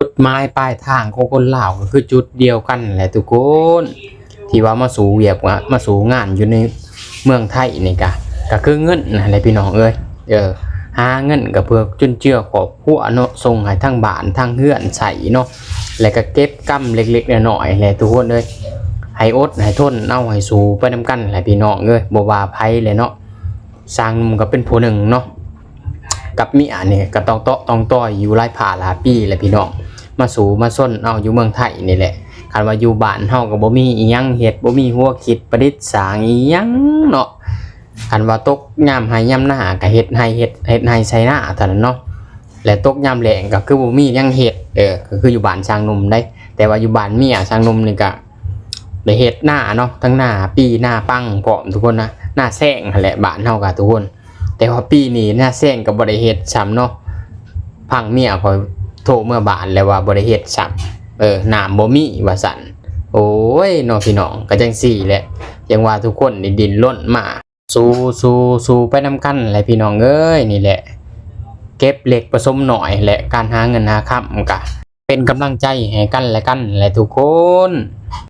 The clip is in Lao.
ຈຸດໝາຍປາຍທາງຂອງຄົນລາວກໍຄືຈຸດດຽວກັນແຫຼະທຸກຄົນ ທີ່ວ່າມາສູ່ວຽກ ມາສູ່ງານຢູ່ໃນເມືອງໄທນີ້ກະ ກໍຄືເງິນຫັ້ນແຫຼະພີ່ນ້ອງເອີຍ. ເອີ ຫາເງິນກໍເພື່ອຈຸນເຈືອຄອບຄົວເນາະ ສົ່ງໃຫ້ທາງບ້ານທາງເຮືອນໃຊ້ເນາະ ແລະກໍເກັບກຳເລັກໆນ້ອຍໆແຫຼະທຸກຄົນເອີຍ. ໃຫ້ອົດໃຫ້ທົນເອົາ ໃຫ້ສູ້ໄປນຳກັນແຫຼະພີ່ນ້ອງເອີຍ ບໍ່ວ່າໃຜແຫຼະເນາະ. ຊ່າງໜຸ່ມກໍເປັນຜູ້ໜຶ່ງເນາະ ກັບເມຍນີ້ກໍຕ້ອງເຕາະຕ້ອງຕ່ອຍຢູ່ຫຼາຍພາຫຼາຍປີແຫຼະພີ່ນ້ອງ ມາສູ້ມາຊົນເອົາຢູ່ເມືອງໄທນີ້ແຫຼະ. ຄັນວ່າຢູ່ບ້ານເຮົາກໍບໍ່ມີອີ່ຫຍັງເຮັດ ບໍ່ມີຫົວຄິດປະດິດສ້າງອີ່ຫຍັງເນາະ. ຄັນວ່າຕົກຍາມໄຮ່ຍາມນາກໍເຮັດໄຮ່ ເຮັດ ເຮັດໄຮ່ໄຖນາເທົ່ານັ້ນເນາະ ແລະຕົກຍາມແລ້ງກໍຄືບໍ່ມີຫຍັງເຮັດ ເອີ ກໍຄືຢູ່ບ້ານຊ່າງໜຸ່ມໃດ໋. ແຕ່ວ່າຢູ່ບ້ານເມຍຊ່າງໜຸ່ມນີ້ກໍ ໄດ້ເຮັດນາເນາະ ທັງນາປີນາປັງພ້ອມທຸກຄົນນະ ນາແຊງຫັ້ນແຫຼະບ້ານເຮົາກະທຸກຄົນ. ແຕ່ວ່າປີນີ້ນາແຊງກໍບໍ່ໄດ້ເຮັດຊ້ຳເນາະ ພັງເມຍຂ້ອຍໂທເມືອບ້ານແລ້ວວ່າບໍ່ໄດ້ເຮັດຊ້ຳ ເອີ ນ້ຳບໍ່ມີວ່າຊັ້ນ. ໂອ້ຍເນາະພີ່ນ້ອງ ກໍຈັ່ງຊີ້ແຫຼະ ຈັ່ງວ່າທຸກຄົນນີ້ດີ້ນລົນມາ ສູ້ ສູ້ ສູ້ໄປນຳກັນແຫຼະພີ່ນ້ອງເອີຍ. ນີ້ແຫຼະ ເກັບເລັກປະສົມນ້ອຍ ແລະການຫາເງິນຫາຄຳກະເປັນກຳລັງໃຈໃຫ້ກັນແລະກັນແຫຼະທຸກຄົນ.